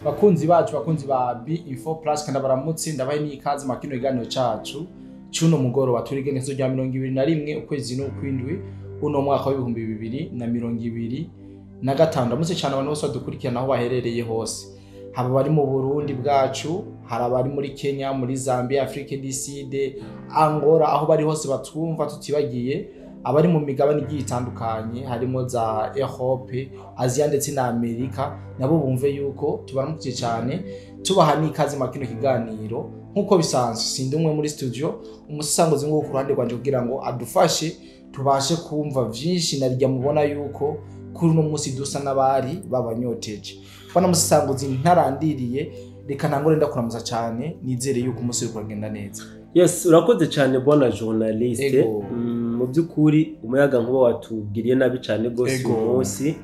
Bakunzi bacu, bakunzi ba B Info Plus, kandi baramutse, ndabaye n'ikaze mu kino kiganiro cacu c'uno mugoroba. Turi igenekerezo rya 21 ukwezi n'ukwindwi uno mwaka wa 2025. Ndamutse cyane abantu bose badukurikirana aho baherereye hose, haba abari mu Burundi bwacu, hari abari muri Kenya, muri Zambia, Afrique du Sud, Angola, aho bari hose batwumva, tutibagiye abari mu migabane igiye itandukanye, harimo za Europe, Asia ndetse na Amerika, nabo bumve yuko tubaramukije cyane, tubaha n'ikaze mu kino kiganiro. Nk'uko bisanzwe, sindi umwe muri studio, umusangozi ngo ku ruhande rwanje kugira ngo adufashe tubashe kumva vyinshi, narijya mubona yuko kuri uno munsi dusa n'abari babanyoteje. Bwana musanguzi, ntarandiriye, reka ntangure ndakuramuza cyane, nizere yuko umunsi uri kuragenda neza. Yes, urakoze cyane, bwana journaliste. Ego. Mu by'ukuri umuyaga nkuba watugiriye nabi cyane rwose uyu munsi,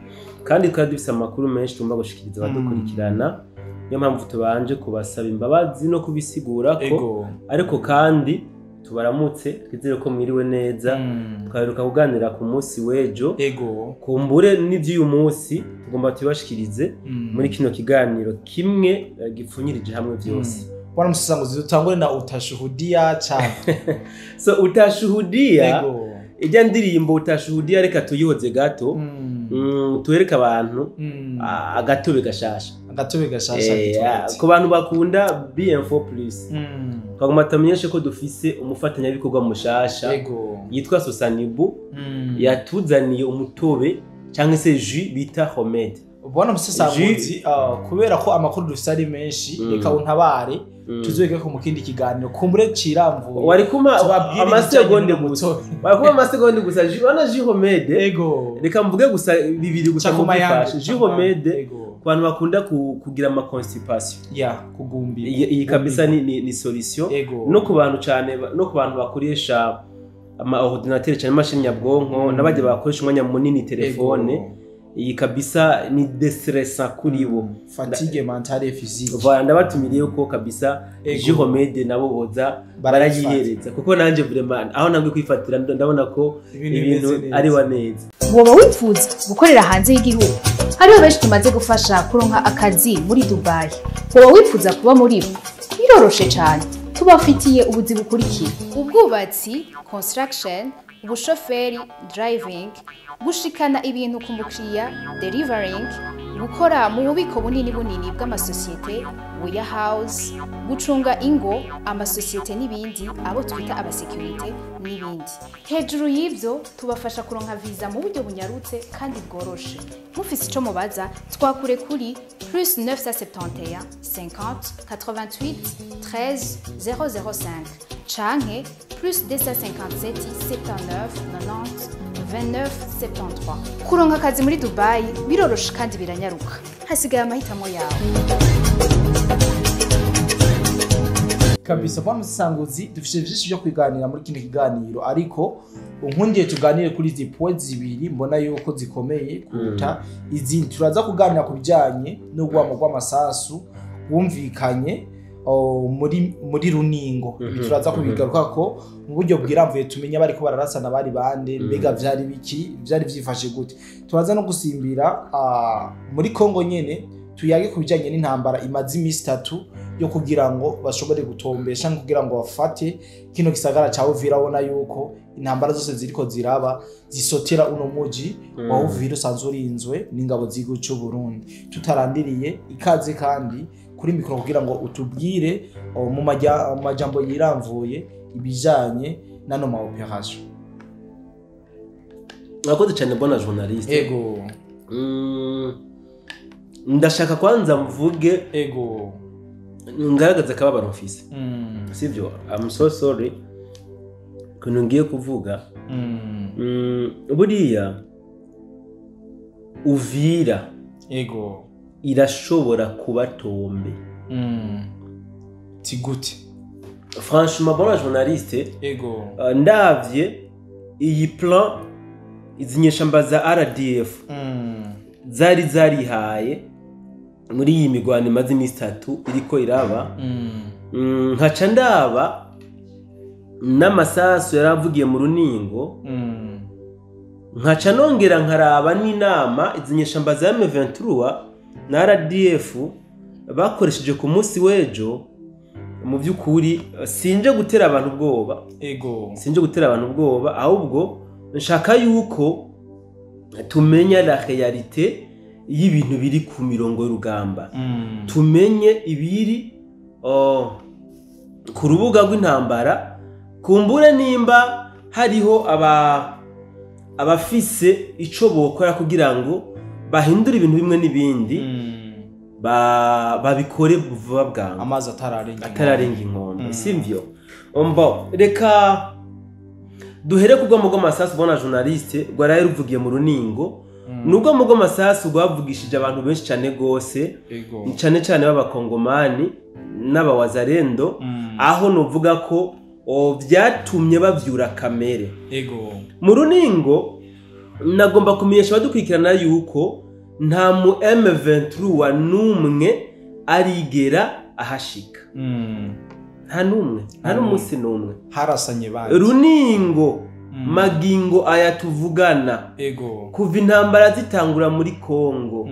kandi twari dufise amakuru menshi tugomba gushikiriza abadukurikirana. Niyo mpamvu tubanje kubasaba imbabazi no kubisigura ko, ariko kandi tubaramutse, twizere ko mwiriwe neza. Twaheruka kuganira ku munsi w'ejo, kumbure n'ivy'uyu munsi tugomba tubibashikirize muri kino kiganiro kimwe gipfunyirije hamwe byose. Bwana musanguzi, dutangure na utashuhudia cyane. So, utashuhudia, ijya ndirimbo utashuhudia, reka tuyihoze gato, tuwereke abantu agatobe gashasha. Agatobe gashasha. Ku bantu bakunda BM4 Plus, twagomba tumenyeshe ko dufise umufatanyabikorwa mushasha yitwa Sosanibu, yatuzaniye umutobe cyangwa se jus bita Homede. Bwana musesanguzi, kubera ko amakuru dufise ari menshi, reka untabare, tuzwege ko mu kindi kiganiro kumbure ciramvuye Wari kuma tubabwire amasegonde ibijanye gusa n'umutobe. Wari kuma amasegonde gusa. Jus wana, jus Homede, reka mvuge gusa bibiri gusa Ca mubifashe. Jus Homede, Ego. ku bantu bakunda kugira ama constipation, Ya, kugumbira. iyi kabisa ni solution. No ku bantu cyane, no ku bantu bakoresha ama ordinateur cyane, imashini nyabwonko, n'abajya bakoresha umwanya munini telefone, iyi kabisa ni déstressant kuri bo. Fatigue mentale et physique. Voilà, ndabatumiriye ko kabisa jus Homede nabo boza barayihereza, kuko nanje vraiment aho nangwe kwifatira ndabona ko Ibintu ibintu bimeze neza. ari wa neza. Woba wifuza gukorera hanze y'igihugu? Hariho benshi tumaze gufasha kuronka akazi muri Dubayi. Woba wifuza kuba muri bo? Biroroshe cyane, tubafitiye ubuzi bukurikira: ubwubatsi, construction, ubushoferi, driving, gushikana ibintu ku mukiriya, delivering, gukora mu bubiko bunini bunini bw'amasosiyete, warehouse, gucunga ingo, amasosiyete n'ibindi, abo twita abasekirite n'ibindi. Hejuru y'ibyo, tubafasha kuronka viza mu buryo bunyarutse kandi bworoshe. Mufise ico mubaza, twakure kuri +971 50 88 13 005 canke +257 79 90 29 73. Kuronka akazi muri Dubai biroroshe kandi biranyaruka, hasigaye amahitamo yawe. Kabisa, bwana musanguzi, dufite byinshi byo kwiganira muri kino kiganiro, ariko unkundiye tuganire kuri izi points zibiri mbona yuko zikomeye kuruta izindi. Turaza kuganira ku bijyanye n'urwamo rw'amasasu wumvikanye muri Runingo. Ibi turaza kubigaruka ko mu buryo bwiramvuye, tumenye bariko bararasana bari bande, mbega vyari biki, vyari vyifashe gute. Turaza no gusimbira muri Kongo nyene, tuyage ku bijyanye n'intambara imaze iminsi 3 yo kugira ngo bashobore gutombesha, kugira ngo bafate kino gisagara ca Uvira. Abona yuko intambara zose ziriko ziraba zisotera uno muji wa Uvira usanzwe urinzwe n'ingabo z'igihugu c'u Burundi. Tutarandiriye, ikaze kandi kuri mikoro kugira ngo utubwire mu majambo yiramvuye ibijanye n'ano ma opération. Murakoze cyane, bwana journaliste. Ego. Ndashaka kwanza mvuge, ngaragaza akababaro mfise. Sivyo, I'm so sorry kuntu ngiye kuvuga. Buriya Uvira irashobora kuba tombe. Ti gute? Franchement, bwana journaliste, ndavye iyi plan izi nyeshamba za RDF zari zarihaye muri iyi migwano imaze iminsi 3 iriko iraba, nkaca ndaba n'amasasu yaravugiye mu Runingo, nkaca nongera nkaraba n'inama izi nyeshamba za M23 na RDF. bakoresheje ku munsi w'ejo, mu by'ukuri sinje gutera abantu ubwoba. Sinje gutera abantu ubwoba, ahubwo nshaka yuko tumenya la réalité y'ibintu biri ku mirongo y'urugamba, tumenye ibiri ku rubuga rw'intambara. Kumbure nimba hariho abafise ico bokora kugira ngo bahindure ibintu bimwe n'ibindi, babikore vuba bwangu, amazi atararenga. Atararenga inkombe. Sivyo? Mbo reka duhere ku rwamo rw'amasasu, bwana journaliste, rwaraye ruvugiye mu Runingo. Ni urwamo rw'amasasu rwavugishije abantu benshi cyane gose, cyane cyane b'abakongomani n'abawazarendo, aho nuvuga ko byatumye bavyura kamere. Mu Runingo, nagomba kumenyesha abadukurikirana yuko nta mu M23 n'umwe arigera ahashika. Nta n'umwe, nta n'umunsi n'umwe. Harasanye bandi. Runingo, magingo aya tuvugana, kuva intambara zitangura muri Kongo,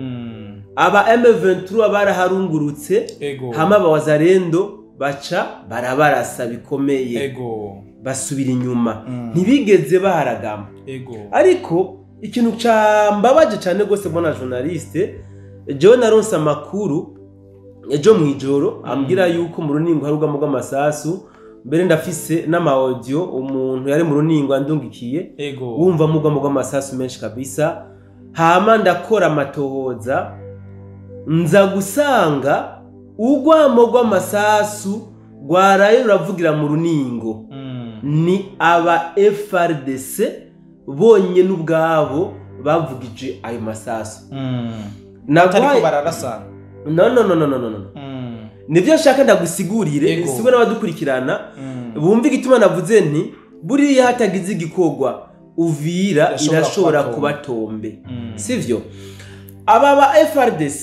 aba M23 baraharungurutse, hama abawazarendo baca barabarasa bikomeye, basubira inyuma, ntibigeze baharagama. Ariko ikintu cambabaje cyane rwose, mbona journaliste, jewe naronse amakuru ejo mw'ijoro ambwira yuko mu Runingo hari urwamo rw'amasasu. Mbere ndafise n'ama audio umuntu yari mu Runingo andungikiye, wumva mu rwamo rw'amasasu menshi kabisa. Hama ndakora amatohoza, nza gusanga urwamo rw'amasasu rwaraye ruravugira mu Runingo ni aba FARDC bonyene ubwabo bavugije ayo masasu. Batariko bararasana. No, no, no, no, no, no, no. Nibyo nshaka ndagusigurire, nsigure n'abadukurikirana, bumve igituma navuze nti buriya hatagize igikorwa, Uvira irashobora irashobora kuba kuba tombe. Sivyo? Aba ba FARDC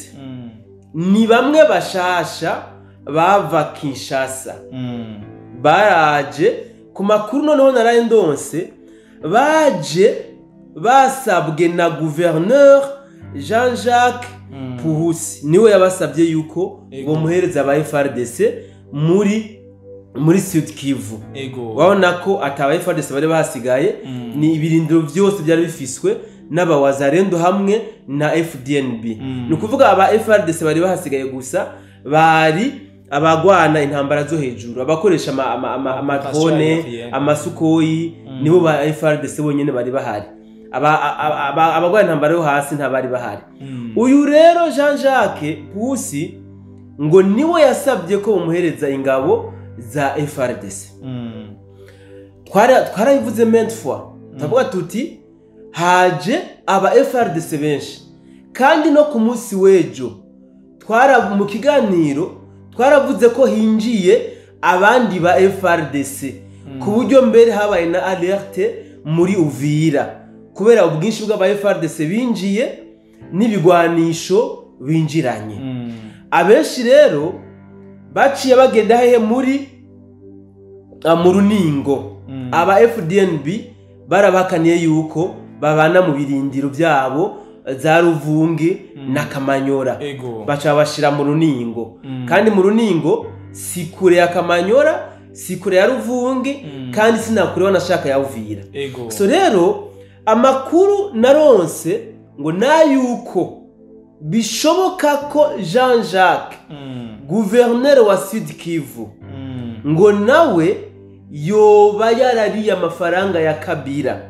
ni bamwe bashasha bava Kinshasa, baraje ku makuru noneho naraye ndonse, baje basabwe na gouverneur Jean-Jacques Purusi, niwe yabasabye yuko bomuhereza aba FARDC muri Sud Kivu. Urabona ko ataba FARDC bari bahasigaye, ni ibirindiro byose byari bifiswe n'abawazarendo hamwe na FDNB. Ni ukuvuga aba FARDC bari bahasigaye gusa bari abagwana intambara zo hejuru, abakoresha ama drone, aérienne. Amasukoyi, nibo ba FARDC bonyene bari bahari. Abagwana intambara yo hasi ntabari bahari. Uyu rero Jean Jacques Pusi ngo niwe yasabye ko bamuhereza ingabo za FARDC. Twarabivuze maintes fois, turavuga tuti haje aba FARDC benshi, kandi no ku munsi w'ejo twara mu kiganiro twaravuze ko hinjiye abandi ba FARDC, ku buryo mbere habaye na alerte muri Uvira kubera ubwinshi bw'aba FARDC binjiye n'ibigwanisho binjiranye. Abenshi rero baciye bagenda hehe? Muri mu Runingo. Aba FDNB barabakaniye yuko babana mu birindiro byabo za Ruvungi na Kamanyora, baca bashira mu Runingo. Kandi mu Runingo si kure ya Kamanyora, si kure ya Ruvungi, kandi sinakure wanashaka ya Uvira. So rero amakuru naronse ngo nayuko bishoboka ko Jean Jacques, gouverneur wa Sud Kivu, ngo nawe yoba yarariye amafaranga ya Kabila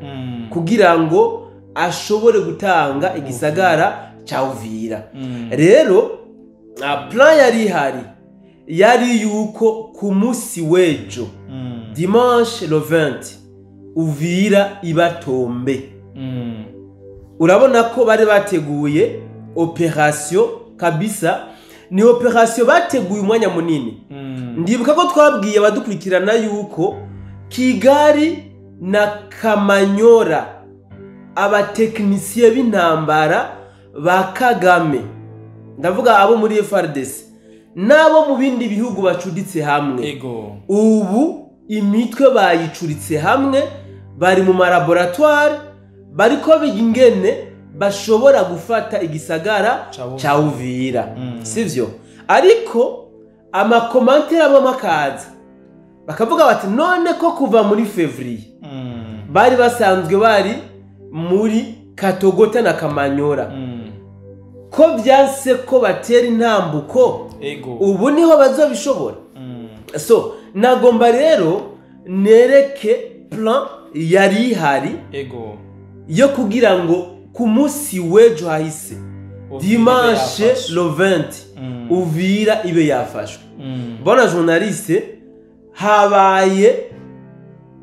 kugira ngo ashobore gutanga igisagara ca Uvira. Rero plan yari ihari yari yuko ku munsi w'ejo, dimanche le 20, Uvira ibatombe. Urabona ko bari bateguye opération kabisa, ni opération bateguye umwanya munini. Ndibuka ko twabwiye abadukurikirana yuko Kigali na Kamanyora, abatekinisiye b'intambara ba Kagame, ndavuga abo muri FARDC n'abo mu bindi bihugu, bacuditse hamwe. Ubu imitwe bayicuritse hamwe, bari mu ma laboratoire, bariko biga ingene bashobora gufata igisagara Ca Uvira. ca Uvira. Sivyo? Ariko ama commentaires amwe akaza bakavuga bati none ko kuva muri février bari basanzwe bari muri Katogota na Kamanyora, ko byanse ko batera intambuko, ubu niho bazobishobora? So nagomba rero nereke plan yari ihari yo kugira ngo ku munsi w'ejo hahise, dimanche le 20, Uvira ibe yafashwe. Bona journaliste, habaye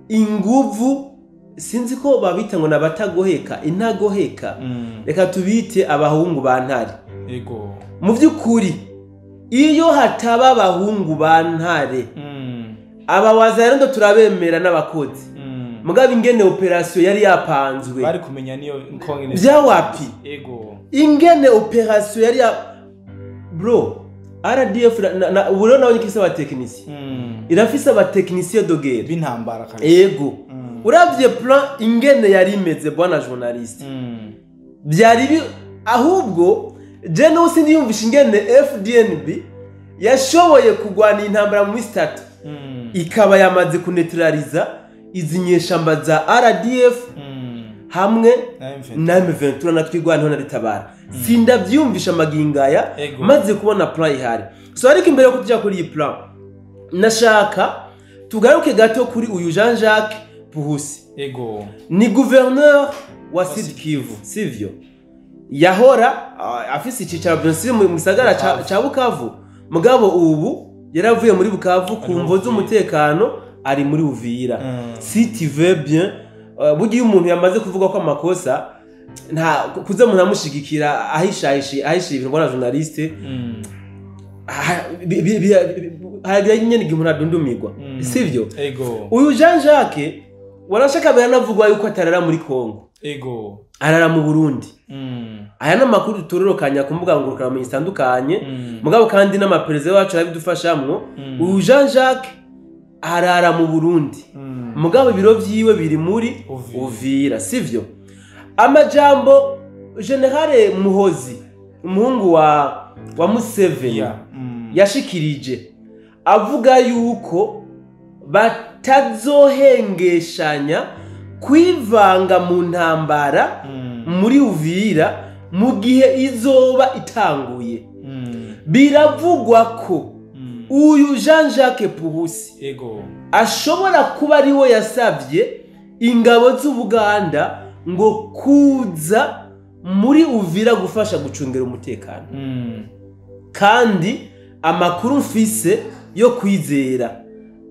inguvu, sinzi ko babita ngo nabatagoheka, intagoheka, reka tubite abahungu ba Ntare. Mu by'ukuri iyo hataba abahungu ba Ntare, aba wazalendo turabemera n'abakozi, mugabo ingene opération yari yapanzwe, bari kumenya niyo nkongene. Byawapi. Ingene opération yari ya bro, RDF ubu rero nawe ifise abatekinisiye, irafise abatekinisiye de guerre b'intambara kabisa. Ego. Uravye plan ingene yari imeze, bwana journaliste, byari ahubwo je n'ubu sindiyumvisha ingene FDNB yashoboye kurwana intambara mu minsi 3, ikaba yamaze kuneutraliza izi nyeshamba za RDF hamwe na M23. Na M23 na Twirwaneho na Ritabara. Sindavyumvisha amagingaya maze kubona plan ihari. So ariko imbere yo kuja kuri iyi plan, nashaka tugaruke gato kuri uyu Jean Jacques Purusi. Ni gouverneur wa Sud Kivu, sivyo? Yahora afise icicaro bien sûr mu gisagara ca Bukavu, mugabo ubu yaravuye muri Bukavu ku Ari mvo Uvira. z'umutekano, ari muri Uvira. Si tu veux bien, burya iyo umuntu yamaze kuvuga ko amakosa, nta kuza umuntu amushigikira ahishahishe ahisha ibintu, bwana journaliste, haragira nyene igihe umuntu adundumirwa, sivyo? Ego. Uyu Jean Jacques warashaka biranavugwa yuko atarara muri Congo, arara mu Burundi. Aya ni amakuru dutororokanya ku mbuga ngurukanabumenyi zitandukanye, mugabo kandi n'amaperezida wacu arabidufashamwo. Uyu Jean Jacques arara mu Burundi, mugabo ibiro vyiwe biri muri Uvira. Uvira, sivyo? Amajambo Général Muhozi, umuhungu wa Museveni, yashikirije avuga yuko batazohengeshanya kwivanga mu ntambara muri Uvira mu gihe izoba itanguye. Biravugwa ko uyu Jean Jacques Purusi ashobora kuba ariwe yasabye ingabo z'Ubuganda ngo kuza muri Uvira gufasha gucungira umutekano. Kandi amakuru mfise yo kwizera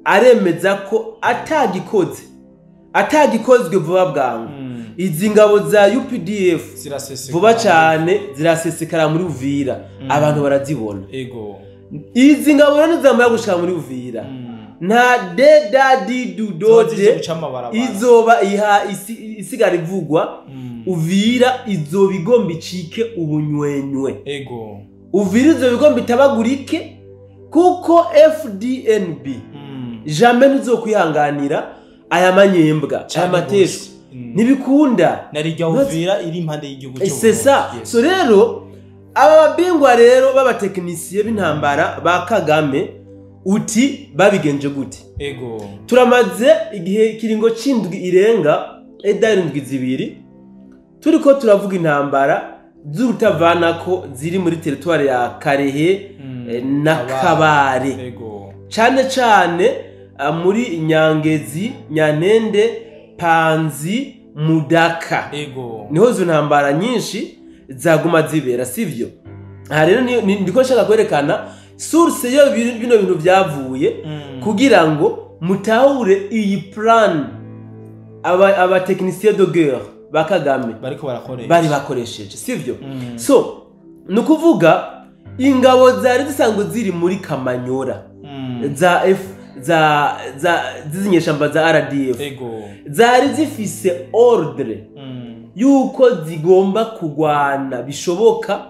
aremeza ko atagikoze, atagikozwe vuba bwangu, izi ngabo za UPDF zirasesekara vuba cyane zirasesekara muri Uvira, abantu barazibona. Izi ngabo rero nizamara gushika muri Uvira, nta dedadidudode guca amabarabara. Izoba iha isigara ivugwa. Uvira izoba igomba icike ubunywenywe. Uvira izoba igomba itabagurike, kuko FDNB jamais ntizokwihanganira aya manyembwa, aya Cane mateshwa. gose. Ntibikunda. Narijya Uvira iri impande y'igihugu cy'u C'est ça. Burundi. Yes. So rero aba babingwa rero b'abatekinisiye b'intambara ba Kagame, uti babigenje gute? Turamaze igihe kiringo c'indwi irenga eda indwi 2 turiko turavuga intambara z'urutavanako ziri muri territoire ya Karehe na Kabare, cane cane muri Nyangezi, Nyanende, Panzi, Mudaka. Niho izo ntambara nyinshi zaguma zibera, sivyo? Aha rero ndiko nshaka kwerekana source yo bino bintu byavuye, kugira ngo mutahure iyi plan aba technicien de guerre ba Kagame bariko barakoresha, bari bakoresheje, sivyo? So ni ukuvuga ingabo zari zisanzwe ziri muri Kamanyora za F za z'inyeshamba za RDF zari zifise ordre yuko zigomba kugwana bishoboka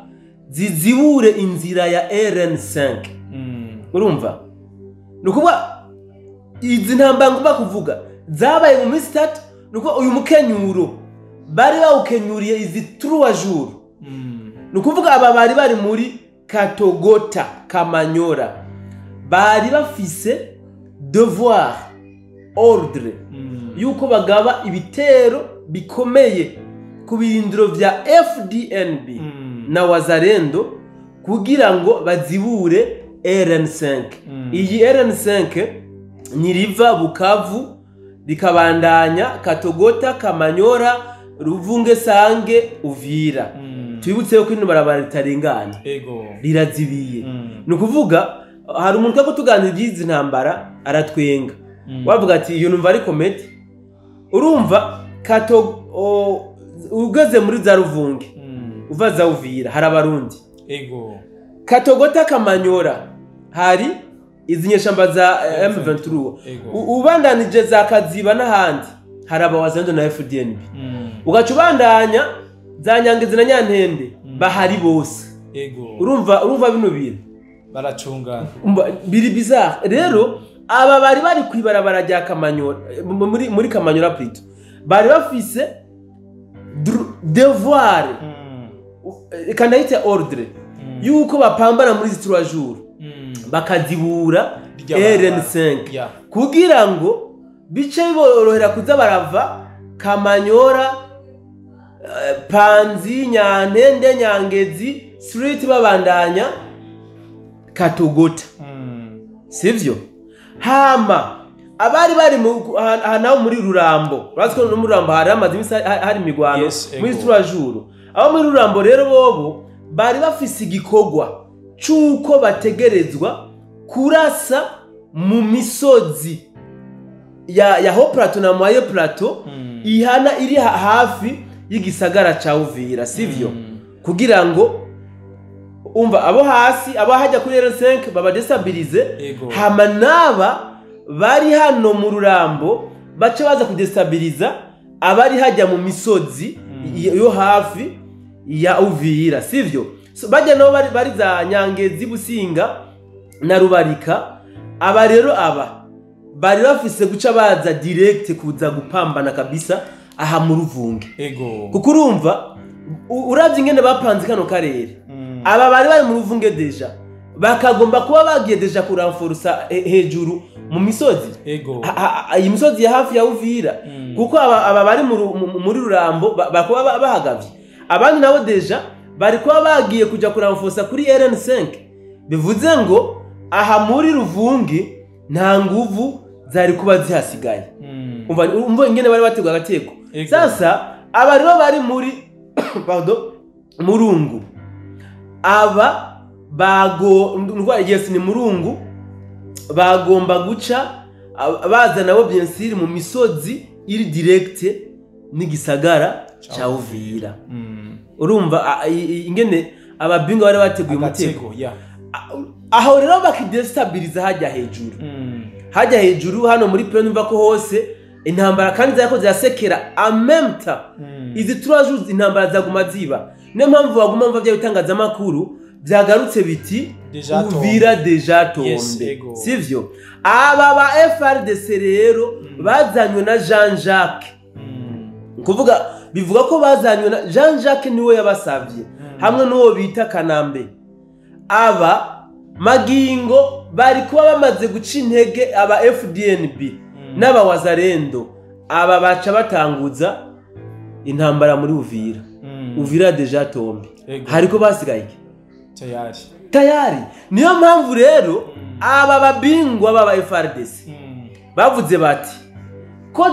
zizibure inzira ya RN5. Urumva, ni ukuvuga izi ntambara ngomba kuvuga zabaye mu minsi 3. Ni ukuvuga uyu mukenyuro bari bawukenyuriye izi 3 jours. Ni ukuvuga aba bari bari muri Katogota, Kamanyora bari bafise devoir, ordre yuko bagaba ibitero bikomeye ku birindiro vya FDNB na Wazalendo kugira ngo bazibure RN5. Iyi RN5 ni riva Bukavu rikabandanya Katogota, Kamanyora, Ruvunge, Sange, Uvira. Twibutse ko ino barabara ritarengana, rirazibiye. Ni ukuvuga hari umuntu twako tuganira iby'izi ntambara aratwenga, wavuga ati iyo numva ari comédie. Urumva Kato ugeze muri za Ruvunge, uva za Uvira, hari Abarundi. Katogota, Kamanyora hari izi nyeshamba za M23. Ubandanije za Kaziba n'ahandi hari Abawazalendo na FDNB. Ugaca ubandanya za Nyangezi na Nyantende, bahari bose. Urumva bino bintu baracungana. Biri bizarre. Rero aba bari kwibarabara rya Kamanyora, muri Kamanyora plutôt, bari bafise devoir, kanayite ordre, yuko bapambana muri izi 3 jours bakazibura RN5 kugira ngo bice biborohera kuza barava Kamanyora, Panzi, Nyantende, Nyangezi street, babandanya Katogota, sivyo? Hama abari bari naho muri Rurambo, urazi ko no muri Rurambo hari amaze imisi hari imigwano muri 3 jours. Abo muri Rurambo rero bobo bari bafise igikorwa c'uko bategerezwa kurasa mu misozi ya haut plateau na moyen plateau ihana iri hafi y'igisagara ca Uvira, sivyo? Kugira ngo umva abo hasi, abo hajya kuri R5 babadestabilize, hama naba bari hano mu Rurambo bace baza kudestabiliza abari hajya mu misozi yo hafi ya Uvira, sivyo? So, bajya nabo bari za Nyangezi, Businga na Rubarika. Aba rero aba bari bafise guca baza direct kuza gupambana kabisa aha mu Ruvunge. Kuko urumva uravye ingene bapanze kano karere, aba bari mu Ruvunge déjà bakagomba kuba bagiye déjà kuranforusa hejuru mu misozi, iyi misozi ya hafi ya Uvira, kuko aba bari muri Rurambo bakuba bahagavye, abandi nabo déjà bari kuba bagiye kuja kuranfosa kuri RN5. Bivuze ngo aha muri Ruvunge nta nguvu zari kuba zihasigaye. Umva ingene bari bateguye agateko. Sasa aba rero bari muri, pardon, Murungu, aba bago ndwara, yes, ni Murungu, bagomba guca baza nabo bien sûr mu misozi iri direct n'igisagara ca Uvira. Urumva ingene ababinga bari bateguye umutego. Aho rero bakidestabiliza hajya hejuru, hajya hejuru hano muri plaine, umva ko hose intambara kandi zariko zirasekera en même temps. Izi 3 jours intambara zaguma ziba, niyo mpamvu baguma mva bya bitangazamakuru byagarutse biti Uvira déjà tombé, sivyo? Aba ba FRDC rero bazanywe na Jean Jacques, kuvuga bivuga ko bazanywe na Jean Jacques, niwe yabasavye hamwe n'uwo bita Kanambe. Aba magingo bari kuba bamaze guca intege aba FDNB n'aba Wazalendo, aba baca batanguza intambara muri Uvira. Uvira déjà tombé, hariko basigaye tayari tayari. Niyo mpamvu rero aba babingwa baba FRDC bavuze bati ko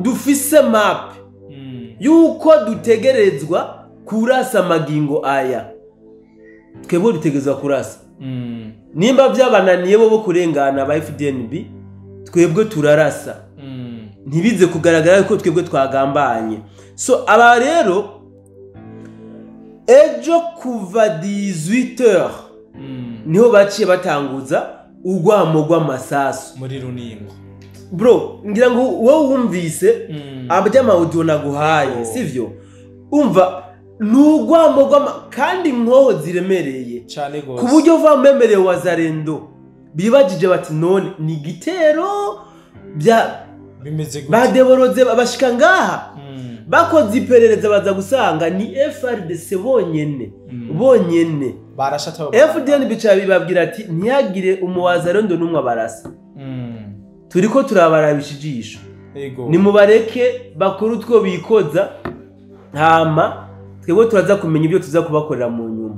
dufise map yuko dutegerezwa kurasa magingo aya, twebwe dutegerezwa kurasa. Nimba byabananiye bo kurengana ba FDNB, twebwe turarasa, ntibize kugaragara ko twebwe twagambanye. So aba rero ejo kuva 18h niho baciye batanguza urwamo rw'amasasu muri Runingo. Bro, ngira ngo wowe wumvise abyama audio naguhaye, sivyo? Umva nurwamo rw'ama kandi inkoho ziremereye cyane gose, ku buryo vamemereye Wazalendo bibajije bati none ni igitero bya bimeze gute, badeboroze bashika ngaha. Bakoze iperereza baza gusanga ni FRDC bonyene bonyene. Barashata. FDNB bica bibabwira ati ntihagire umuwazalendo n'umwe abarasa, turiko turabarabisha ijisho, nimubareke bakore utwo bikoza, hama twebwe turaza kumenya ibyo tuza kubakorera mu nyuma.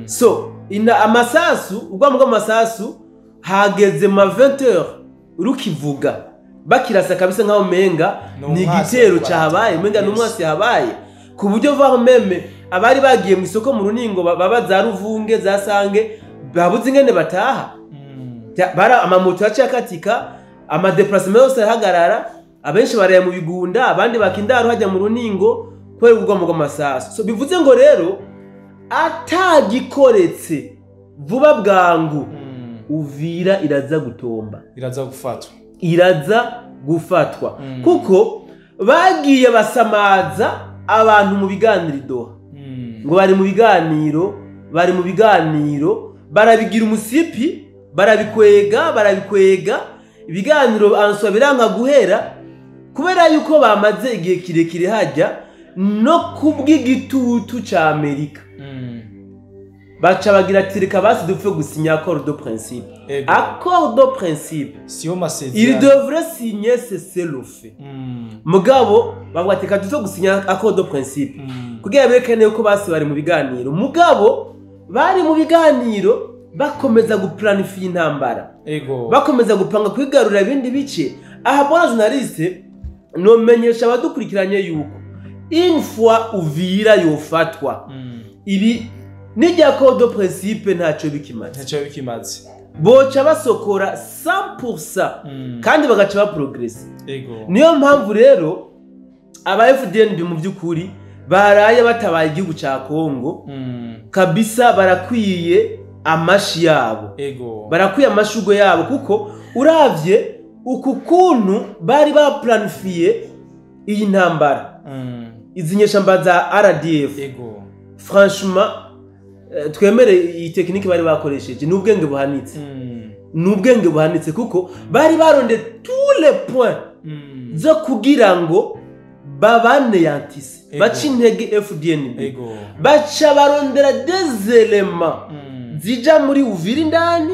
So ina amasasu, ubwamo bw'amasasu hageze ma 20h rukivuga bakirasa kabisa nkaho menga ni ni umwasi igitero bariko cahabaye, menga ni Yes. umwasi habaye, ku buryo vaho même abari bagiye mu isoko mu Runingo baba za Ruvunge, za Sange, babuze ingene bataha. Bara amamoto yaciye akatika, ama déplacement yose arahagarara, abenshi baraya mu Bigunda, abandi bakindaro hajya mu Runingo kubera ubugwamo bw'amasasu. So bivuze ngo rero atagikoretse vuba bwangu, Uvira iraza gutomba. Iraza gufatwa. Iraza gufatwa, kuko bagiye basamaza abantu mu biganiro i Doha, ngo bari mu biganiro, bari mu biganiro, barabigira umusipi, barabikwega, barabikwega ibiganiro answa biranka guhera, kubera yuko bamaze igihe kirekire hajya no kubw'igitutu ca Amerika. Baca bagira ati reka basi dupfe gusinya accord de principe. Accord de principe, siyo il masezerano. devrait signer cessez-le-feu. Mugabo bavuga ati reka dupfe gusinya accord de principe kugira berekane yuko basi bari mu biganiro. Mugabo bari mu biganiro bakomeza guplanifiya intambara, bakomeza gupanga kwigarurira ibindi bice. Aha, bona journaliste, nomenyesha abadukurikiranye yuko une fois Uvira yofatwa, ibi n'irya accord de principe ntacyo bikimaze. Ntacyo bikimaze. Boca basokora 100% kandi bagaca baprogressa. Niyo mpamvu rero aba FDNB mu by'ukuri baraye batabaye igihugu ca Kongo kabisa, barakwiye amashi yabo, barakwiye amashurwe yabo, kuko uravye uku kuntu bari baplanifiye iyi ntambara, izi nyeshamba za RDF, franchement, twemere iyi technique bari bakoresheje ni ubwenge buhanitse. Ni ubwenge buhanitse, kuko bari baronde tous les points zo kugira ngo babaneyantise, baca intege FDNB, baca barondera des éléments zija muri Uvira indani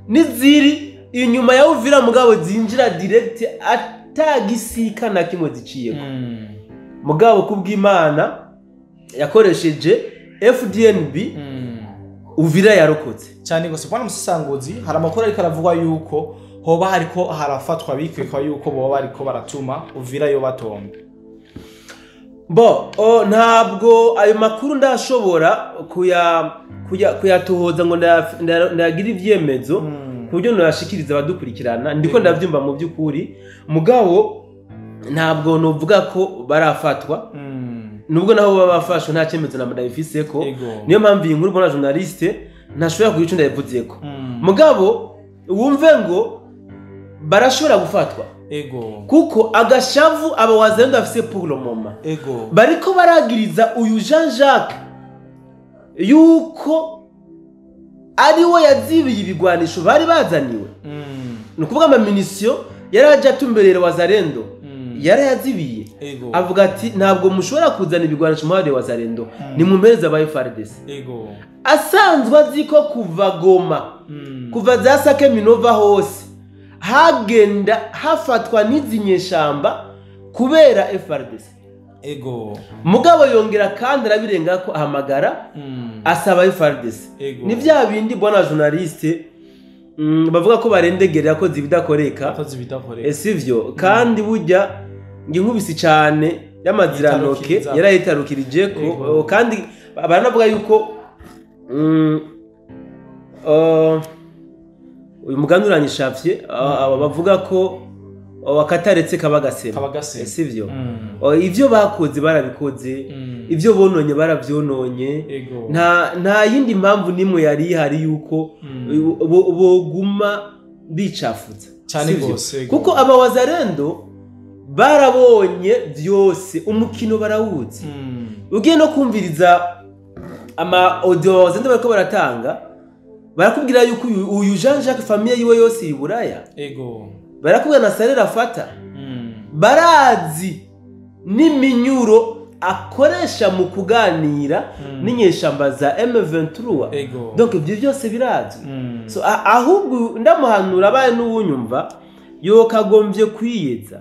n'iziri inyuma ya Uvira, mugabo zinjira direct atagisika na kimwe ziciyeko. Mugabo kubw'Imana yakoresheje FDNB, Uvira yarokotse. Cyane gose, bwana musasanguzi. Hari amakuru ariko aravugwa yuko hoba hariko harafatwa bikekwa yuko boba bariko baratuma Uvira yo batomba. Bo ntabwo ayo makuru ndashobora kuyatohoza ngo ndayagira ivyemezo ku buryo nayashikiriza abadukurikirana. Ndiko ndavyumva mu by'ukuri, mugabo ntabwo novuga ko barafatwa. Nubwo naho baba bafashwe, nta cyemezo na ndabifise ko. Niyo mpamvu iyi nkuru, mbona journaliste, ntashobora kugira ico ndayivuzeko. Mugabo wumve ngo barashobora gufatwa, kuko agashavu aba wazalendo bafise pour le moment, bariko baragiriza uyu Jean Jacques yuko ari we yazibiye ibigwanisho bari bazaniwe. Ni ukuvuga ama munitions yari aje atumberera wazalendo, yarayazibiye. Avuga ati ntabwo mushobora kuzana ibigwanisho muhare wazalendo, ni mumpereza aba FARDC. Asanzwe azi ko kuva Goma, kuva za Sake Minova hose hagenda hafatwa n'izi nyeshamba kubera FARDC. Mugabo yongera kandi arabirenga ko ahamagara asaba FARDC. Ni vya bindi, bwana journaliste, bavuga ko barendegerera ko zibidakoreka. Akoze ibidakoreka. Sivyo? Kandi burya ngo inkubisi cyane y'amaziranoke Yitarukiriza. yarayitarukirije ko. Kandi baranavuga yuko uyu mugani uranyishafye, aba bavuga ko akataretse kaba gasema. Kaba gasema. Sivyo? Ivyo bakoze barabikoze, ivyo bononye baravyononye. Nta yindi mpamvu nimwe yari ihari yuko boguma bicafuza. Cyane Sivyo? gose, ego. Kuko abawazarendo barabonye byose, umukino barawuzi. Ugiye no kumviriza ama audio abawazarendo bariko baratanga, barakubwira yuko uyu Jean Jacques famille yiwe yose iri Buraya. Barakubwira na salaire afata. Barazi n'iminyuro akoresha mu kuganira n'inyeshamba za M23. Donc ibyo byose birazwi. So ahubwo ndamuhanura abaye n'uwunyumva yokagombye kwiyeza,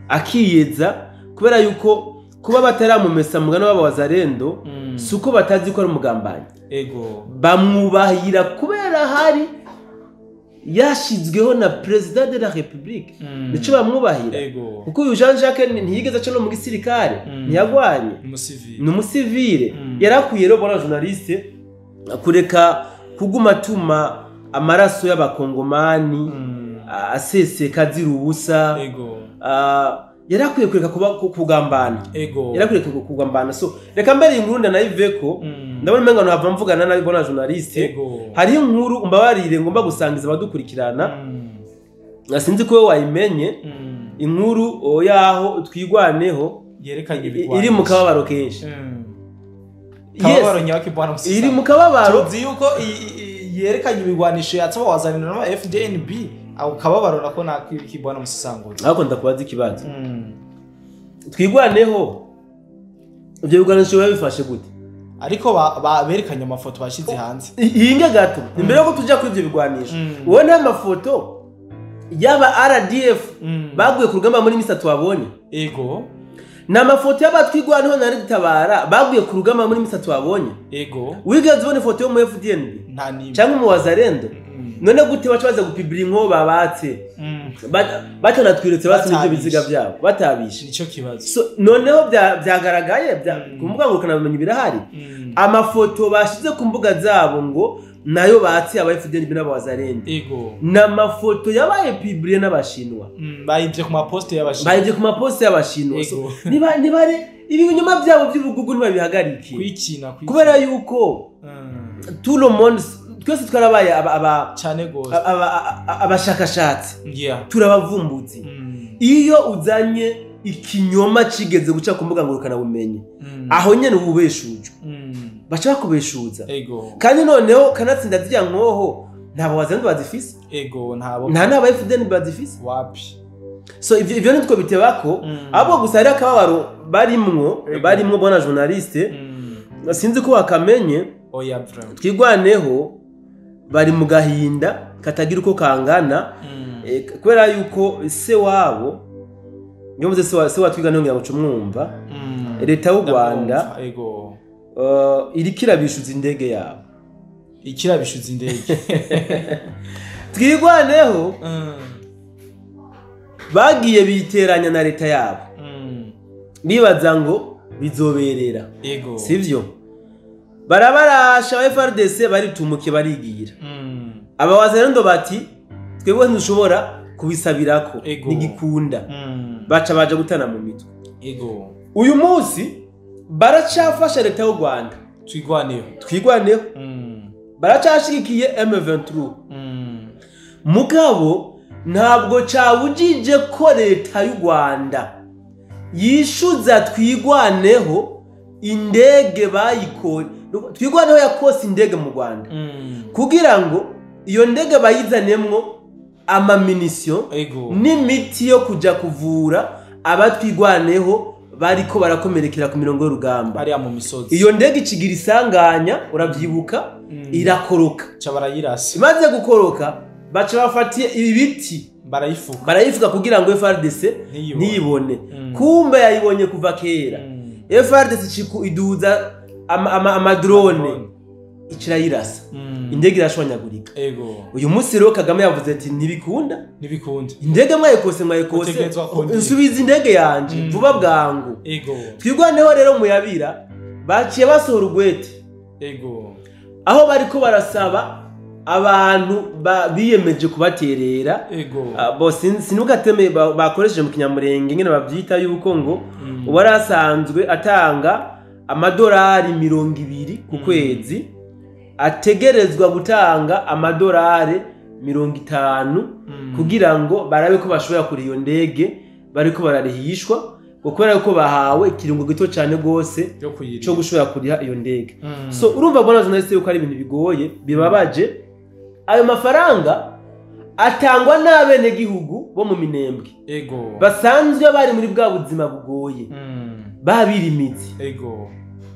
akiyeza, kubera yuko kuba bataramumesa mugano w'aba Wazalendo si uko batazi ko ari umugambanyi. Bamwubahira kubera hari yashizweho na Président de la République, nico bamwubahira. Kuko uyu Jean Jacques ntiyigeze aca no mu gisirikare, ntiyagwanye, ni umusivile. Yarakwiye rero, bona journaliste, kureka kuguma atuma amaraso y'abakongomani aseseka azira ubusa. Yarakwiye kureka kuba kugambana, yarakwiye kugambana. So reka mbere inkuru ndanayiveko, ndabona umenga ntabwo mvugana nabi, bona journaliste. Hariho inkuru, umbabarire, ngomba gusangiza abadukurikirana. Sinzi ko wowe wayimenye, inkuru yaho Twigwaneho yerekanye iri mu kababaro kenshi. Kababaro nyaki, bwana Musisa? Iri mu kababaro. Tuzi yuko yerekanye ibigwanisho yatsaba wazanira na FDNB. Ako kababaro nako nakibiki, bwana Musisanguzi? Ariko ndakubaza ikibazo. Twigwaneho ibyo bigwanisho biba bifashe gute? Ariko berekanye amafoto bashize hanze. Hinge gato imbere yuko tujya kuri ibyo bigwanisho, wowe nta mafoto y'aba RDF baguye ku rugamba muri misa twabonye? Ego. Ni amafoto y'abatwigwaneho na Tabara baguye ku rugamba muri misa twabonye? Ego. Wigeze ubona ifoto yo mu FDNB Nta nimwe. cyangwa mu Wazalendo? None gute baca baza gupibira inko babatse batanatwiretse basi n'ibyo biziga byabo batabishe? Nico kibazo. So, noneho byagaragaye ku mbuga ngurukanabumenyi birahari, amafoto bashize ku mbuga zabo ngo nayo batse aba FDNB n'abawazalendo. Ni amafoto yabaye publié n'abashinwa. Bayivye ku maposte y'abashinwa. Bayivye ku maposte y'abashinwa. So, niba ibi binyoma byabo by'ubugugu ntibabihagarike. Kwikina, kwikina. Kubera yuko tout le monde, twese twarabaye Cane gose. abashakashatsi, turabavumbuzi. Iyo uzanye ikinyoma kigeze guca ku mbuga ngurukanabumenyi, aho nyene uba ubeshujwe, baca bakubeshuza. Kandi noneho kanatsinda zirya nkoho ntabwo wazandi bazifise. Ego, ntabo. Nta n'aba FDN bazifise. Wapi. So ivyo nitwo bitebako. Ahubwo gusa hari akababaro barimwo, barimwo, bona journaliste. Sinzi ko wakamenye. Oya, vraiment. Twigwaneho bari mu gahinda katagira uko kangana, kubera yuko se wabo, niyo mvuze se wa Twigwaneho ngira ngo umwumva, leta y'u Rwanda Ndamwumva, ego. Iriko irabishuza indege yabo. Ikirabishuza indege. Twigwaneho bagiye biteranya na leta yabo, bibaza ngo bizoberera. Sivyo, barabarasha aba FARDC baritumuke barigira. Abawazalendo bati twebwe ntushobora kubisabirako, ntigikunda. Baca baja gutana mu mitwe. Uyu munsi baracafasha leta y'u Rwanda. Twigwaneho. Twigwaneho baracashigikiye M23. Mugabo ntabwo cabujije ko leta y'u Rwanda yishuza Twigwaneho indege bayiko. Twigwaneho yakose indege mu Rwanda kugira ngo iyo ndege bayizanemwo amamunisiyo n'imiti yo kuja kuvura abatwigwaneho bariko barakomerekera ku mirongo y'urugamba. Hariya mu misozi. Iyo ndege ikigira isanganya, urabyibuka, irakoroka. Ca barayirasa. Imaze gukoroka baca bafatiye ibiti barayifuka. Barayifuka kugira ngo FARDC ntiyibone. Ntiyibone. Kumbe yayibonye kuva kera. FARDC ciku iduza amadrone Amadrone. icirayirasa, indege irashwanyagurika. Uyu munsi rero Kagame yavuze ati ntibikunda. Ntibikunda. Indege mwayikose, mwayikose. Utegerezwa kongera. Nsubiza indege yanje vuba bwangu. Twigwaneho rero muyabira baciye basohora urwete aho bariko barasaba abantu biyemeje kubaterera. Bo sinugateme bakoresheje mu kinyamurenge nyene bavyita yuko ngo uwari asanzwe atanga amadolari 20 ku kwezi ategerezwa gutanga amadolari 50 kugira ngo barabe ko bashobora kuri iyo ndege bariko bararihishwa, ngo kubera ko bahawe ikirungo gito cyane gose yo kuyiriha. Cyo gushobora kuriha iyo ndege. So urumva, bwana journaliste, yuko ari ibintu bigoye bibabaje. Ayo mafaranga atangwa n'abenegihugu bo mu Minembwe basanzwe bari muri bwa buzima bugoye. Babirimizi.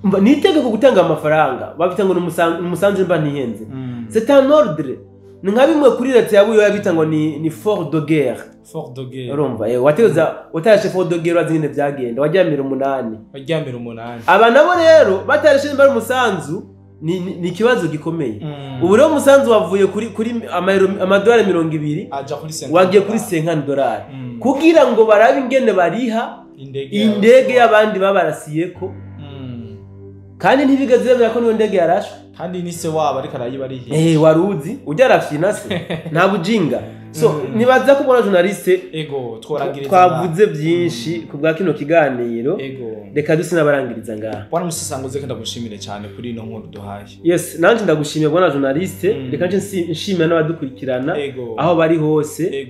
Umva, ni itegeko gutanga amafaranga, babita ngo ni umusanzu, mba ntihenze. C'est un ordre, ni nka bimwe kuri leta ya Buyoya bita ngo ni effort de guerre. Effort de guerre. Urumva, wateza utarashe effort de guerre, urazi ingene vyagenda, waryamira 8. Baryamira 8. Aba nabo rero batarashe nimba ari umusanzu, ni ikibazo gikomeye. Ubu rero umusanzu wavuye kuri amadolari 20 aja kuri 50. Wagiye kuri $50 kugira ngo barabe ingene bariha indege indege y'abandi babarasiyeko, kandi ntibigeze bemera ko niyo ndege yarashwe. Kandi ni se wabo ariko arayibarihiye. Waruzi ujya arafyina se nta bujinga. So nibaza ko ubona journaliste Ego, tworangiriza. Twavuze byinshi ku bwa kino kiganiro. Reka duse n'abarangiriza ngaha. Bwana Musesanguzi, reka ndagushimire cyane kuri ino nkuru duhaye. Yes, nanje ndagushimiye, bwana journaliste. Reka nce nshimira n'abadukurikirana aho bari hose.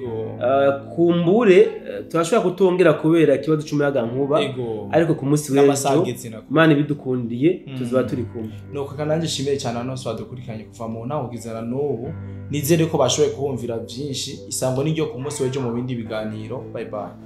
Kumbure turashobora kutongera kubera ikibazo c'umuyagankuba, ariko ku munsi n'amasaha w'ejo, ageze nako, Imana ibidukundiye, tuzaba turi kumwe. Nuko kandi nanjye nshimiye cyane abantu bose badukurikiranye kuva mu ntango kugeza na n'ubu. Nizere ko bashoboye kuhumvira byinshi. Isango ni ryo ku munsi w'ejo mu bindi biganiro. Bye bye.